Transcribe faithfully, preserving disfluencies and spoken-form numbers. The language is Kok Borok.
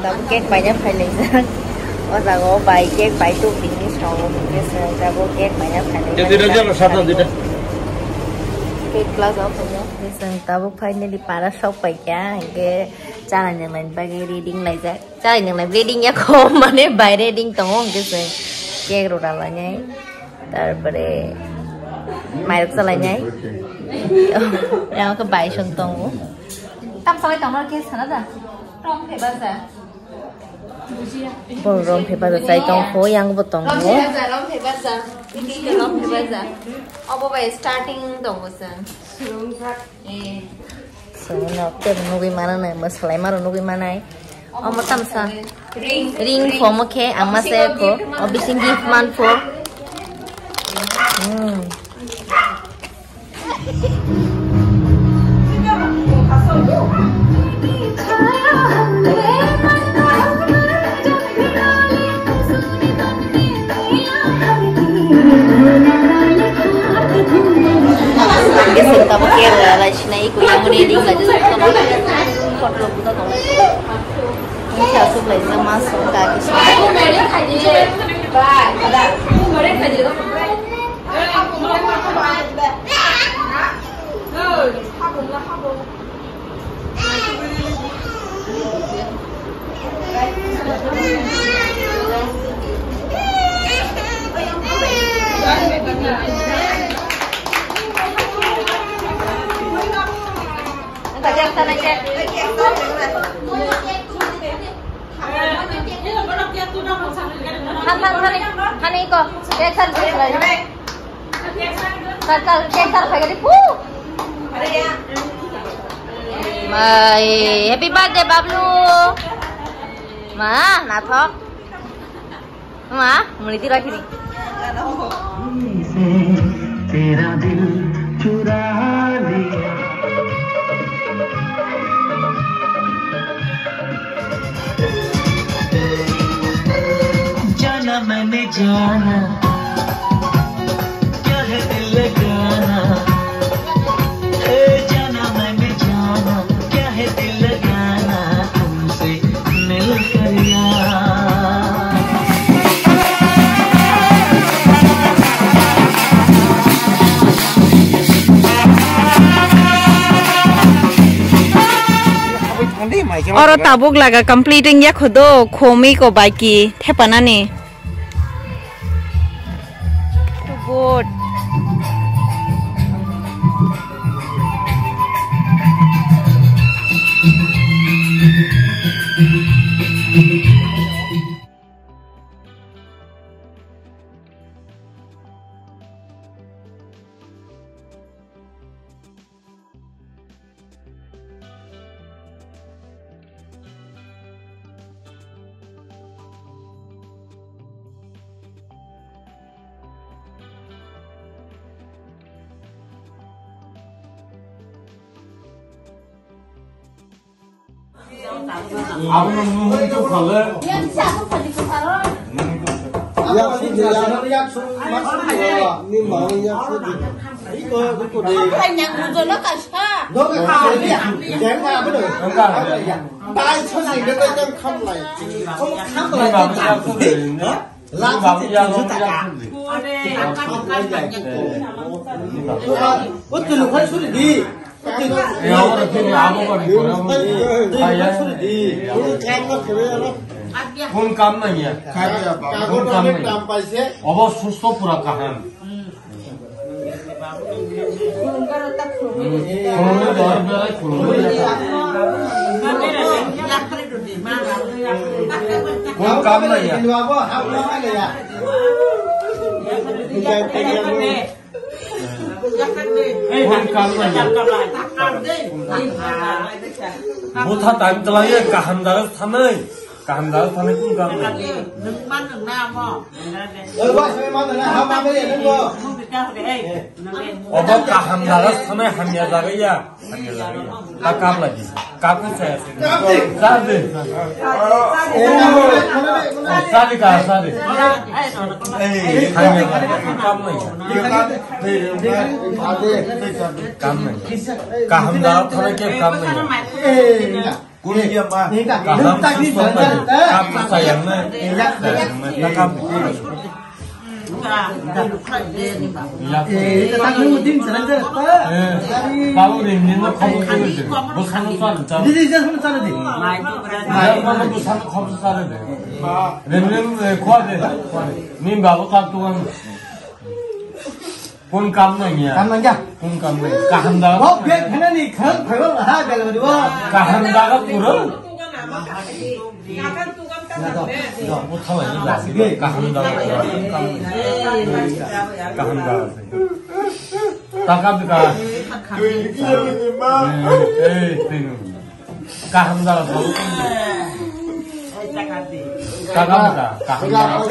Tabuk cake paina phailaijak. O jaga o bai cake pai tubini songo hwnkhe chwng tabuk cake paina phailaijak. Cake plus o phaiyo. Chwng tabuk finally para sok paikha, hwnkhe chalaini bagwi ready wnglaijak. Chai nang nai breading ya kho mane baire ding tongo hwnkhe se cake rwra lainai, tarpore mairok cha lainai. Yang khe bai song tongo. Tam salai tongma khe sana da. Rom phe baja. Bo rom phe baja chai tong kho, yang bo tong kho. Rom phe baja, rom phe baja. Iki ke rom phe baja. Obo bai starting tongo se. Eh. So, no, tei nugwi mano nai, mwslai maro nugwi manai. Omo tamsa. Ring. Ring pho omo khe, ang masa ya pho. O bising gift man pho. Hmm. Ang khe seng tabuk khe rwla lai sinai, iko yang ready khlai jasa tabuk. Photo buda tong lai. Ang khe aswk lai jasa ma song ka khe song. Han, han, han, han, iko. Cake sar, cake sar. Sar, sar, cake sar, khai gadi, pu. Mai, happy birthday, Bablu. Ma, nathok. Ma, muni tira kini. तेरा दिल चुरा लिया। जाना मैंने जाना, क्या है दिल लगाना। ए जाना मैंने जाना, क्या है दिल लगाना तुमसे मिलकर यार। Oro tabuk laga complete wngya kho do, khomi ko bai ki thepanani. Too good. Abono nung tong phale. Yak sudi, yak, yak sudi, yak sudi, ni mau yak sudi. Iko, iko de. Khamlai nyang bujo no kaisa. No ka khamlai ya. Jeng ka abono. Bai sudi ke bai jeng khamlai. Khamlai. Yak sudi. Yak sudi. Yak sudi. O tulu khai sudi di. Phone kam nai ya. Phone kam nai ya. Obo susto pura kaham. Khulumwi dor berai khulumwi. Phone kam nai ya. Phone kam nai ya. Butha time twlai kaham daro thanai. Kaham jaga thani kun kam nai. Obo kaham jaga thani hamya jaga ya. Hamya jaga ya. Ta kap lagi. Kap ni saya sini. Sadi. Sadi ka sadi. Hamya jaga kam nai. Kam nai. Kaham jaga thani ke kam nai. Kaham susto kaham sayang na. Kaham. Tahu ni ni na kamu tu je. Bosano sar sar. Didi je sano sar di. Dia mana bosano kamu sar de. Rim rim khwa de. Ni babu tak tuan. Kun kam nang ya? Kam nang ya? Kun kam nang. Kaham jaga. Wah, biar kena ni khang khang ha bel beri wah. Kaham jaga pura. Kaham jaga pura. Kaham jaga. Takam ka. Eh, eh, kaham jaga. Takam ka. Kaham jaga.